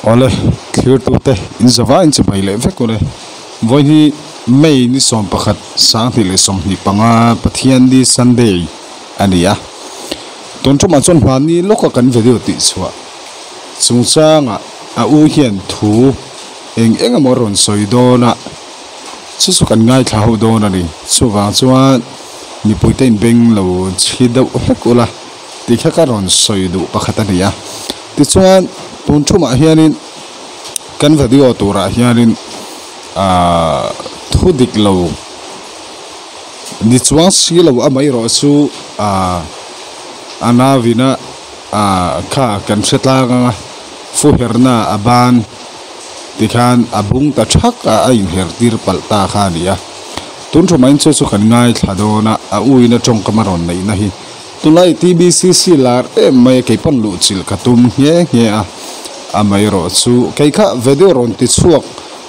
Awle, thlirtute in zava in chibai leh vek ule. Vawiin hi May ni 11 2025 Pathian ni Sunday a ni a. Tun ṭumah chuan hmani lawka kan video tih chhuah chungchangah a u hian thu eng eng emaw a rawn sawi dawn a, chu chu kan ngaithla ho dawn a ni. Chuvang chuan mipuite in beng lo chhi deuh hlek ula tih kha ka rawn sawi duh pakhat a ni a. Tichuan tun ṭumah hianin kan video turah hianin ahh thu dik lo ni chuang si lo amaherawh chu ahh a navina ahh kha kan hre tlang ang a fuherna a ban tikhan a bung ta thak a a inher tir palh ta kha a ni a. Tun ṭumah in chu chu kan ngaithla dawn a a uina tawngkam a rawn neihna hi. Tunlai TBCC lar em mai a kei pawn luh chilh ka tum nghe nghe a, amaherawh chu kei kha video rawn ti chhuak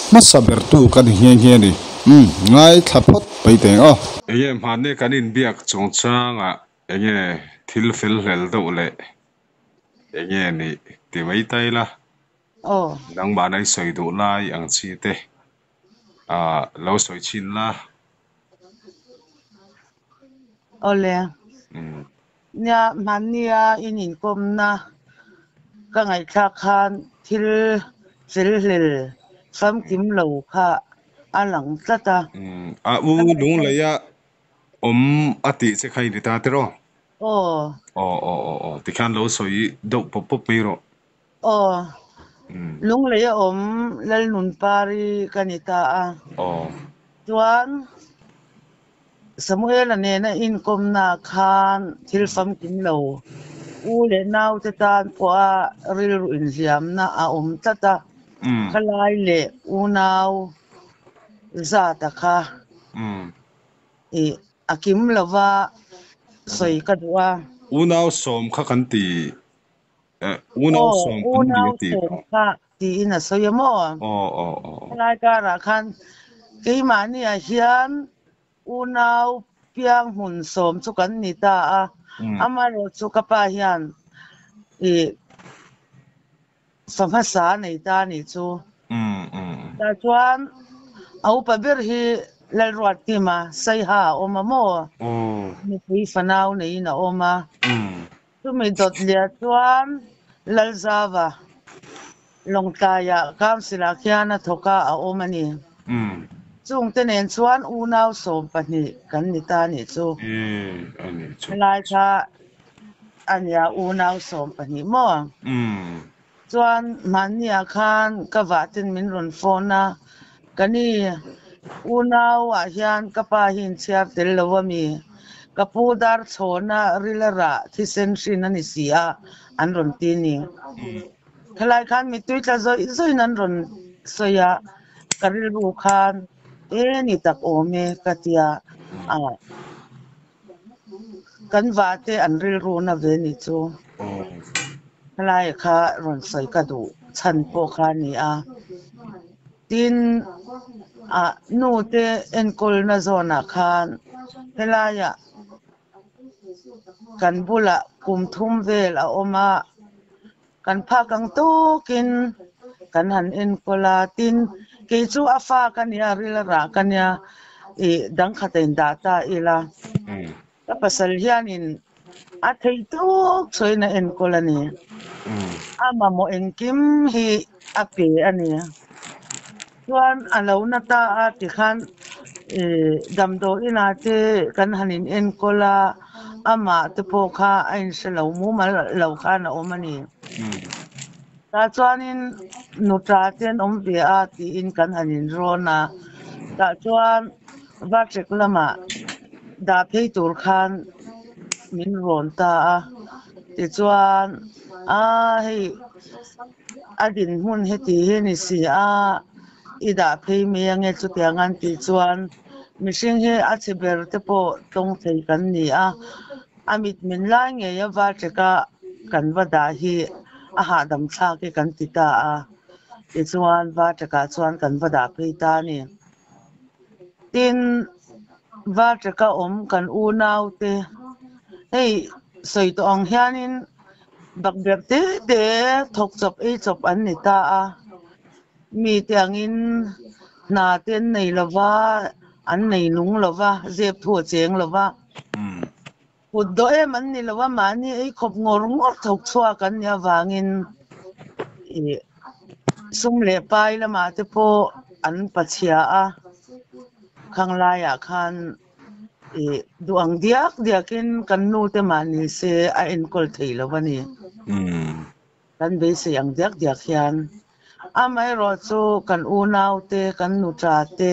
hmasa ber tu ka ni nghe nghe a ni. Umm ngaithla phawt mai teng aw. Enge hmanni kan inbiak chungchangah enge thil fel hlel deuh leh enge nih ti mai ta ila. Aw. Nangmahna i sawi duh lai ang chi te ah lo sawi chhin la. Awle. Nia, hmannia in inkawmna ka ngaihthlak khan thil chelhlel famkim lo kha a lang tlat a. A u lungleia awm a tih che kha i ni ta tiraw? Aw. Aw aw aw aw tikhian lo sawi deuh pawp pawp mai rawh. Aw, Lungleia awm Lalnunpari ka ni ta a. Aw. Chuan Samuela nena inkawmna khan thil famkim lo u leh naute tan pawha rilru inhliamna a awm tlat a, khalai leh unau zata kha ih a kim lova sawi ka duh a. Unau sawm kha kan ti Unau Aw, sawm kan ni unau a ti sawm tawh. kha tiin a sawi a maw? Aw, aw, aw. Helai karah khan keimahniah hian unau piang hmun sawm chu kan ni ta a, amaherawh chu ka pa hian ih fa hmasa a nei ta a nih chu. Tah chuan a upa ber hi Lalruatkima Saiha a awm a maw? Nupui fanau neiin a awm a. Chumi dawt liah chuan Lalzava Lawngtlaiah Council-ah khian a thawk a, a awm a ni. Chungte nen chuan unau 12 kan ni ta nih chu. Helai kha a nia unau 12 maw? Chuan hmanniah khan ka vahten min rawn phone a, ka ni unau-ah hian ka pa hi inchhiar tel lo a mi? Ka pu dar chhawna rila rah thisen hrin a ni si a, an rawn ti ni. Khalai khan mittui tla zawih zawihin an rawn sawi a, ka rilru khan e ni tak awm e ka tia a. Kan vahte an rilru na ve ni chu. Helai kha rawn sawi ka duh chhan pawh kha a ni a. Tin, ah nu te enkawlna zawnah khan helaiah kan bulah kum thum vel a awm a, kan phak ang tawkin kan han enkawl a. Tin, kei chu a fa ka nia, ril a rah ka nia, ih dangkhat a indah ta ila. Ka pasal hianin a thei tawk chhuain a enkawl a ni. A mamawh engkim hi a pe a ni. Chuan a lo na ta a tikhan ih damdawi inah te kan han in enkawl a, amah te pawh kha a inhre lo mumal lo khan a awm a ni. Tah chuanin nuta te an awm ve a tiin kan han inrawn a, tah chuan Vatrek lamah dah phei tur khan min rawn ta a, tichuan a hei a dinhmun heti hi ni si a, i dah phei mai ange chutiang an tih chuan mihring hi a chhe ber te pawh tawng thei kan ni a, a mit min lai ngei a Vatreka kan va dah hi a hahdam thlak hi kan ti ta a, tichuan Vatrekah chuan kan va dah phei ta a ni. Tin, Varṭeka awm kan unaute, hei sawi tawh ang hianin Bakberh te te thawk chawp ei chawp an ni ta a, mi te angin hna te an nei lo va, an nei nung lo va, zep thu a cheng lo va. Kut dawh em an ni lo va, mahni ei khawp ngawr ngawr thawk chhuak an nih avangin ih sum leh pai lamah te pawh an pachhia a, khang laiah khan ih duh ang diak diakin kan nu te mah ni se a enkawl thei lo a ni. Kan beisei ang diak diak hian amaherawh chu kan unau te, kan nuṭa te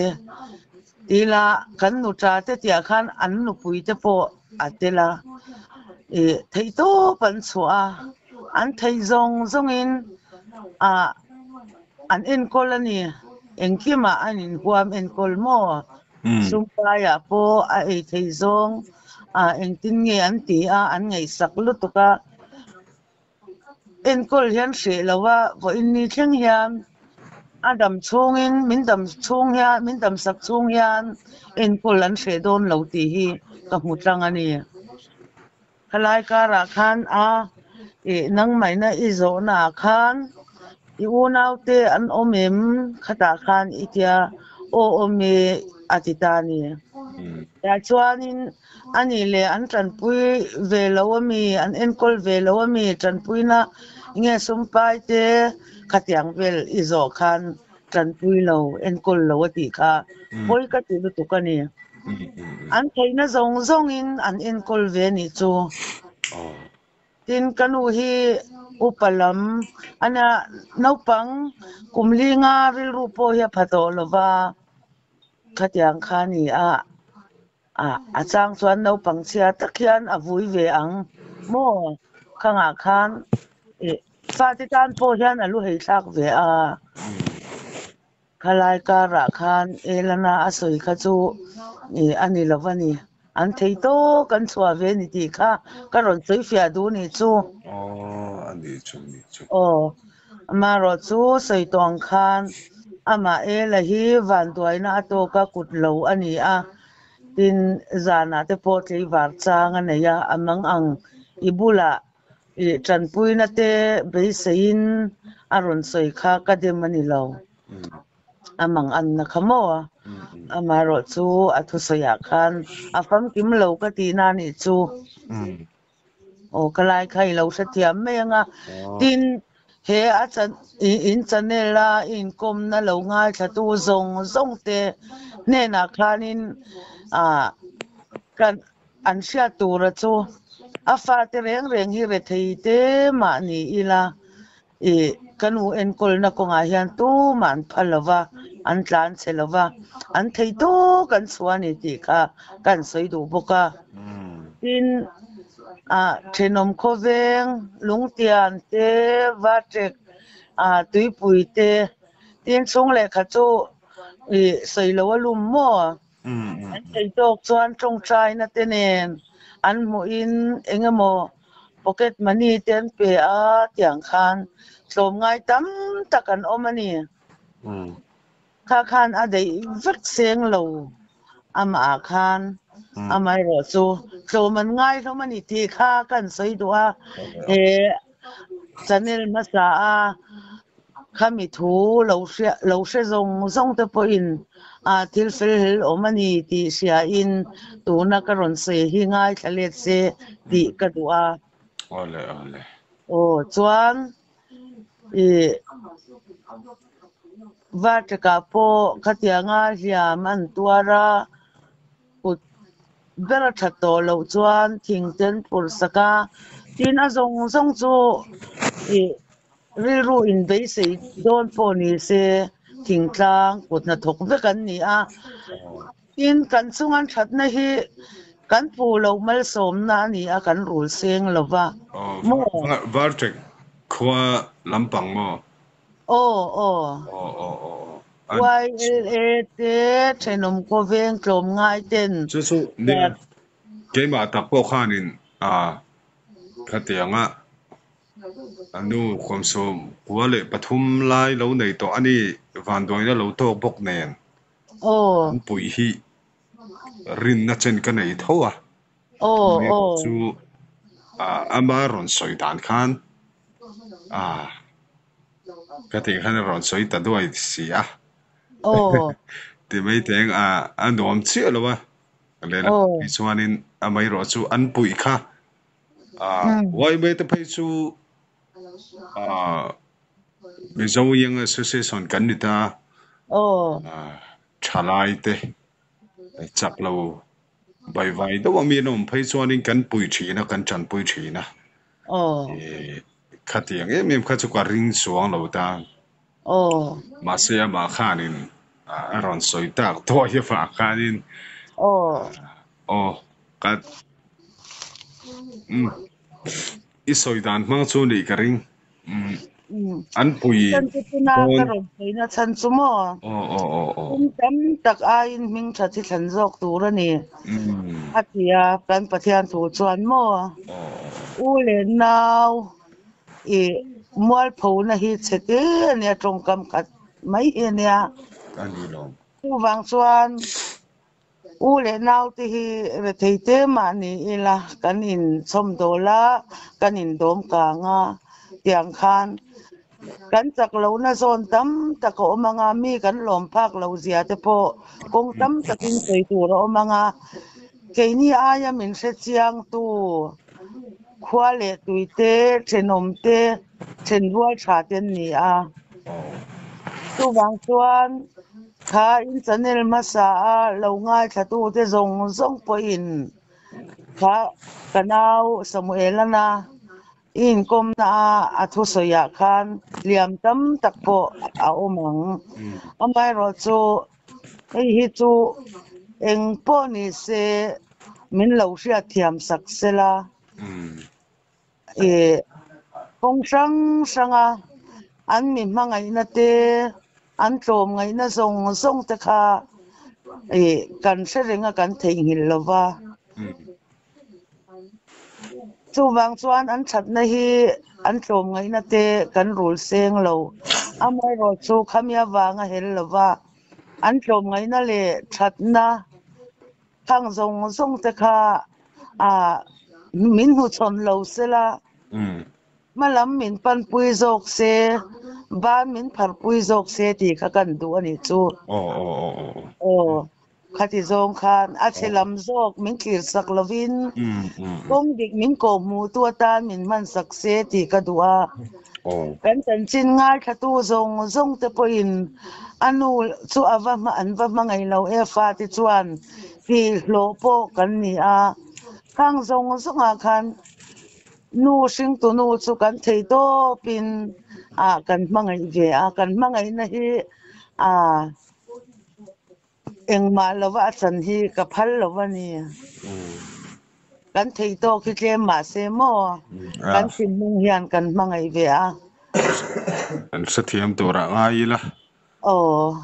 tila kan nuṭa te tihah khan an nupui te pawh a tel a, ih theihtawp an chhuah a, an theih zawng zawngin ah an enkawl a ni. Engkimah an inhuam enkawl maw? Sum paiah pawh a ei thei zawng ah engtin nge an ti a, an ngaihsak lutuk a. Enkawl hian hreh lo a, vawiin ni thleng hian a dam chhungin min dam chhung hian min dam sak chhung hian enkawl an hreh dawn lo tih hi ka hmu tlang a ni. Khalai karah khan a ih nangmahina i zawhna ah khan i unaute an awm em khatah khan i tia aw awm e a ti ta a ni. Tah chuanin A nih leh an tanpui ve lo a mi, an enkawl ve lo a mi, tanpuina nge sumpai te khatiang vel i zawh khan tanpui lo, enkawl lo a tih kha pawi ka ti lutuk a ni. An theihna zawng zawngin an enkawl ve a nih chu. Tin, ka nu hi upa lam a nia, naupang kum linga rilru pawh hi a pha tawh lo va, khatiang kha a ni a. Ah, a chang chuan naupang chhia tak hian a vui ve ang maw? Khangah khan ih fate tan pawh hian a lu hei thlak ve a. Khalai karah khan Elana a sawi kha chu ih a ni lo a ni. An thei tawk an chhuah ve ni tih kha ka rawn sawi fiah duh ni chu. Aw, a ni chu, ni chu. Aw, Amaherawh chu sawi tawh ang khan amah Ela hi vanduaina a tawka kut lo a ni a, tin zanah te pawh tleivar chang a nei a, a mang ang i bulah i tanpuina te beiseiin a rawn sawi kha ka dem a ni lo. A mang anna kha maw? Amaherawh chu a thusawiah khan a famkim lo ka tihna a nih chu. Aw ka lai kha i lo hrethiam mai anga tin he a chan in channel a i inkawmna lo ngaithlatu zawng zawng te hnenah khanin ah kan an hriat tura chu a fate reng reng hi rethei te mah ni ila Ih, ka nu enkawlna kawngah hian tumah an phal lo va, an tlan chhe lo va, an thei tawk an chhuah a ni tih kha ka han sawi duh bawk a. Tin, ah, thenawm khawveng, lungtian te, vatrek, ah, tuipui te, tin chhung lehkha chu ih sawi lo a lum maw? An thei tawk chuan tawngtaina te nen an hmuhin eng emaw pocket money te an pe a tiang khan tlawmngai tam tak an awm a ni. Kha khan a daih vek seng lo amah ah khan amaherawh chu tlawm an ngai hlawm a ni tih kha ka han sawi duh a, he channel hmasa a Khami thu lo hria lo hre zawng zawng te pawhin a thil fel hel awm a ni tih hriain tuna ka rawn sawi hi ngaithla let se tih ka duh a. Awle awle. Aw chuan i Varṭekah pawh khatianga hliam an tuar a, kut ber a that tawh loh chuan thing te an phurh sak a, tin a zawng zawng chu i Rilru inbeisei dawn pawh ni se thingtlang kut hnathawk vek an ni a, tin kan chung an thatna hi kan phu loh malsawmna a ni a, kan rul seng lo va maw? Varṭek khua lampang maw? Aw aw. Aw aw aw. YLA te thenawm khawveng tlawmngai ten. Chu chu nia keimah tak pawh khanin khatianga A nu kawmsawm kua leh pathum lai lo nei tawh a ni, vanduaina lo tawk bawk nen an puih hi rinna chen ka nei tho a, chu ama rawn sawi dan khan. A ka tih khan a rawn sawi ta duai si a. Aw. Ti mai teng a a nuam chiah lo a. Lehlam Aw. phei chuanin amaherawh chu an puih kha a Umm. YMA te phei chu a Mizo Young Association kan ni ta Aw. a thalai te chak lo Vaivai deuh a mi an awm phei chuanin kan pui thin a, kan tanpui thin a. Aw. Khatiang em em kha chu ka ring chuang lo ta. Aw. Mahse amah khanin a rawn sawi tak tawh hi avang khanin Aw. aw ka umm i sawi dan hmang chu nih ka ring. Umm Umm. an pui Chhan chu tuna ka dawn. rawn sawi na chhan chu maw? Aw aw aw aw. Kum tam tak aiin hming tha thi thlan zawk tur a ni. Umm. A ti a, kan Pathian thu chuan maw? Aw aw aw. U leh nau i mualphona hi chhe te a nia tawngkam khat mai hi a nia. A ni lawm. Chuvang chuan U leh naute hi rethei te mah ni ila kan inchhawm dawl a, kan indawm kang a, tiang khan kan chak lohna zawn tam tak a awm ang a, mi kan lawm phak lo zia te pawh kawng tam takin sawi tur a awm ang a, keini aia min hre chiangtu khua leh tui te, thenawm te, thenrual tha te an ni a. Chuvang chuan Kha in channel hmasa a lo ngaithlatute zawng zawng pawhin kha ka nau Samuelana i inkawmna a a thusawiah khan hliam tam tak pawh a awm ang. Amaherawhchu hei hi chu eng pawh ni se min lo hriatthiam sak sela. Ih kawng hrang hranga an mi hmangaihna te, an tlawmngaihna zawng zawng te kha ih kan hre reng a kan theihnghilh lo va. Chuvang chuan an thatna hi an tlawmngaihna te kan rul seng lo. Amaherawhchu khami avanga hel lo va, an tlawmngaihna leh thatna Thang zawng zawng te kha ah min hmuchhawn lo sela, hmalam min panpui zawk se, ban min pharpui zawk se tih kha kan duh a nih chu. Aw, khati zawng khan a chhe lam zawk min thlir sak lovin kawng dik min kawhhmuhtu atan min hman sak se tih ka duh a. Kan chanchin ngaithlatu zawng zawng te pawhin a nu chu a va an va hmangaih lo e fate chuan tih hlawh pawh kan ni a, khang zawng zawngah khan nu hringtu nu chu kan thei tawpin ah kan hmangaih ve a, kan hmangaihna hi ah Engmah lova a chan hi ka phal lo a ni. Kan thei tawk hi tlem mah se maw? Kan thinlung hian kan hmangaih ve a. Kan hrethiam turah ngai ila. Aw.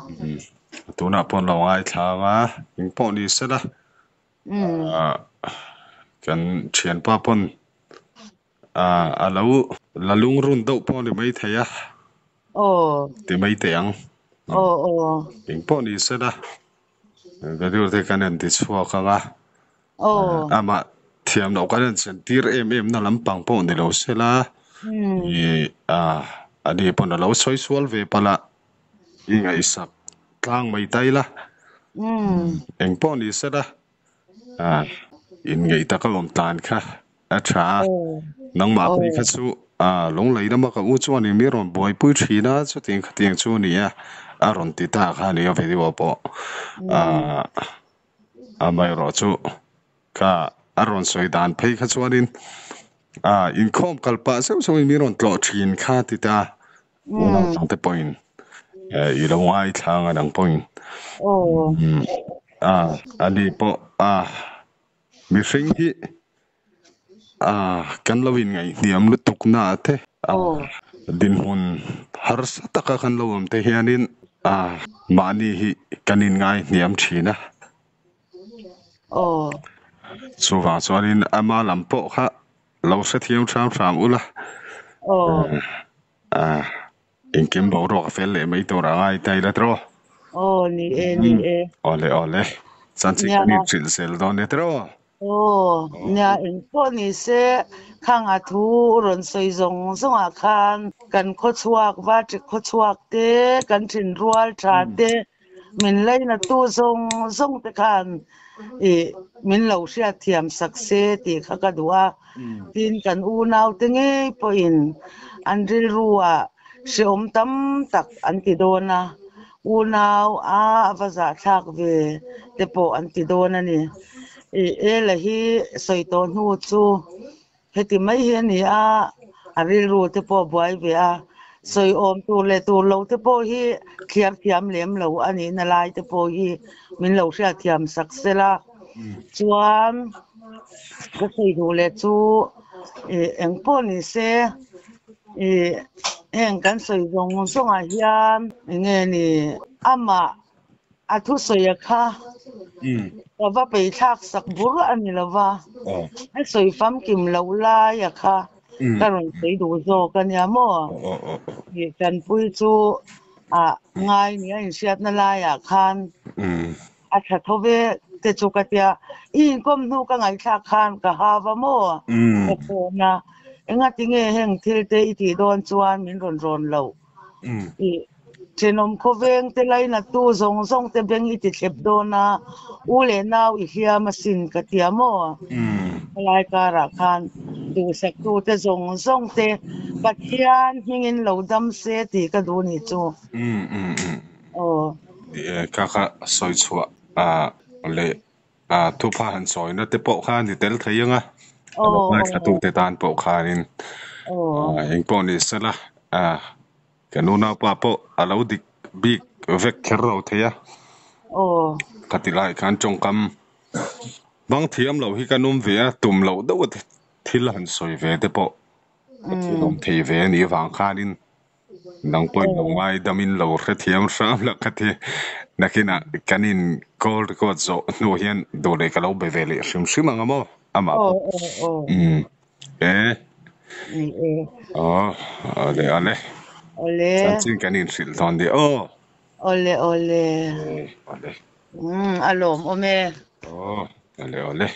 Tunah pawh an lo ngaithla ang a, engpawh ni sela. Kan thianpa pawn A lo la lungrun deuh pawh a ni maithei a. Aw. Ti mai teh ang. Aw aw. Eng pawh ni se la, video te kan en ti chhuak ang a. Aw. Amah thiam loh kan en chen tir em em na lampang pawh ni lo se la, i a ani pawn a lo sawi sual ve palh a, i ngaihsak tlang mai ta ila. Eng pawh ni se la, A inngeih taka awm tlan kha a tha a, nangmah phei kha chu a lunglei lama ka u chuan in mi rawn buaipui thin a, chutiang khatiang chu a ni a, a rawn ti ta kha a ni a video pawh a amaherawh chu kha a rawn sawi dan phei kha chuanin a inkhawm kal pah zeuh zeuhin mi rawn tlawh thin kha a ti ta. Unau dangte pawhin i lo ngaithla ang a dang pawhin a ani pawh a mihring hi a kan lo inngaihhniam lutuk na te a dinhmun harsa taka kan lo awm te hianin a mahni hi kan inngaihhniam thin a. Chuvang chuanin ama lam pawh kha Lo hrethiam hram hram ula. Aw. Ah, engkim boruak a fel leh mai tur a ngai ta ila tiraw? Aw, ni e, ni e. Awle, awle. Chanchin kan inhrilh zel dawn nia tiraw? Aw, nia eng pawh ni se, khang a thu rawn sawi zawng zawngah khan kan khawchhuak, Vaṭek khawchhuak te, kan thinrual tha te, min lainatu zawng zawng te khan ih min lo hriatthiam sak se tih kha ka duh a. Tin, kan unau te ngei pawhin an rilru ah hrehawm tam tak an ti dawn a, unau a a va zahthlak ve te pawh an ti dawn a ni. Ih Ela hi sawi tawh hnu chu heti mai hi a ni a, a rilru te pawh a buai ve a, sawi awm tur leh tur lo te pawh hi thliar thiam lem lo a nihna lai te pawh hi min lo hriatthiam sak sela. Chuan ka sawi duh leh chu ih eng pawh ni se ih heng kan sawi zawng zawngah hian eng nge ni amah a thusawi a kha ka va peithlak sak bur a ni lo va, a sawi famkim loh lai a kha ka rawn sawi duh zawk a nia maw? Ih Tanpui chu ah ngai nia inhriatna laiah khan a tha tho ve te chu ka tia, i inkawm hnu ka ngaihthlak khan ka ha va maw? Ka phone a, engatinge heng thil te i tih dawn chuan min rawn rawn loh? I thenawm khawveng te lainattu zawng zawng te beng i ti thlep dawn a, u leh nau i hliam asin ka tia maw? Helai karah khan duhsaktu te zawng zawng te Pathian hmingin lo dam se tih ka duh nih chu. Aw. Ni e, ka kha sawi chhuah leh thupha han sawina te pawh kha ni tel thei ang a, a lo ngaithlatute tan pawh khanin eng pawh ni sela kan unaupa pawh a lo dik bik vek kher lo thei a, khati lai khan tawngkam hmang thiam loh hi kan awm ve a, tum loh deuh a thil han sawi ve te pawh ka thil awm thei ve a nih vang khanin Nang pawhin lo ngaidamin lo hrethiam hram la ka ti. Nakinah kan in call record zawh hnu hian duh leh ka lo be ve leh hrim hrim ang a maw? Amah pawh. Umm. E. Aw, awle awle. Chanchin kan inhrilh dawn nia aw. Awle awle. E, awle. Umm, a lawmawm e. Aw, awle awle.